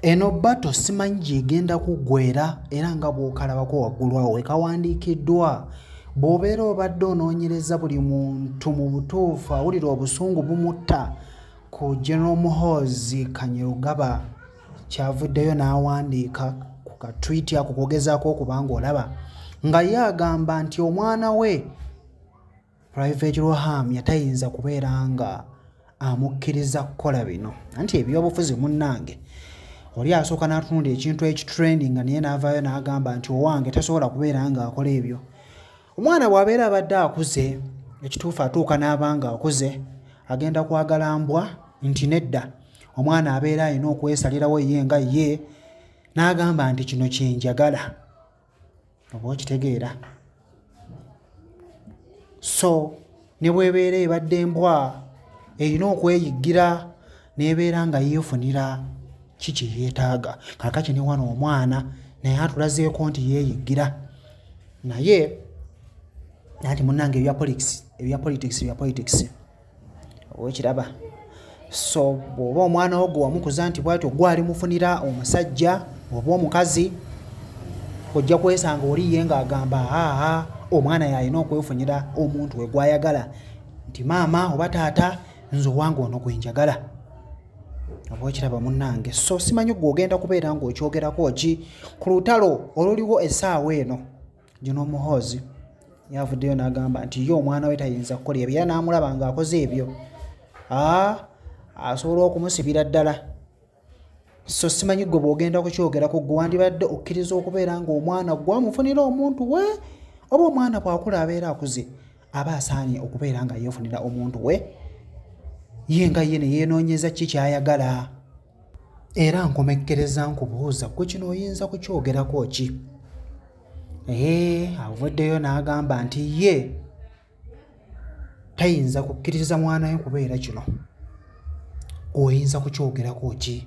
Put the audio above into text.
Eno battle simanyi gy'egenda kuggweera, era nga bw'okalabako waggulu awo wekawandiikiddwa. Bw'obeera obadde onoonyereza, buli muntu mu butuufu awulira obusungu bumutta ku General Muhoozi Kainerugaba, kyavuddeyo n'awandiika ku ka tweet ako kugezaako okuba ng'olaba nga ye agamba nti omwana we Private Ruhamya tayinza kubeera nga amukkiriza kukola bino, anti ebyobufuzi munnange oli asooka n'atunula ekintu ekitrending nga naye n'avaayo n'agamba nti owange tasobola kubeera ng'akola ebyo. Omwana bw'abeera abadde akuze, ekituufu atuuka n'aba nga akuze, agenda kwagala mbwa nti nedda, omwana abeera alina okwesalirawo ye nga ye n'agamba nti kino kyenjagala, oba okitegeera. So ne bw'ebeera ebadde embwa erina okweyiggira n'ebeera nga yeefunira ki kye yeetaaga. Kaakati ne wano omwana naye atulazeeko nti yeeyiggira, naye anti munnange ebya politics, ebya politics, bya politics, oba okiraba. So bw'oba omwana wo gwe wamukuza nti bw'atyo gwali mufunira omusajja oba omukazi, ojja kwesanga oli ye ng'agamba aa omwana y'alina okwefunira omuntu we gw'ayagala, nti maama oba taata nze owange ono gwe njagala, oba okiraba munnange. So simanyi gwe ogenda kubeera ng'okyogerako ki ku lutalo oluliwo essaawa eno. General Muhoozi yavuddeyo n'agamba nti ye omwana we tayinza kukola ebyo, era n'amulaba ng'akoze ebyo asobola okumusibira ddala. So simanyi gwe bw'ogenda kukyogerako, gwe wandibadde okkiriza okubeera ng'omwana gwamufunira omuntu we, oba omwana bw'akula abeera akuze aba asaanye okubeera nga yeefunira omuntu we ye nga ye ne yeenoonyeza ki ky'ayagala. Era nkomekkereza nkubuuza, gwe kino oyinza kukyogerako ki? Avuddeyo n'agamba nti ye tayinza kukkiriza mwana we kubeera kino. Oyinza kukyogerako ki?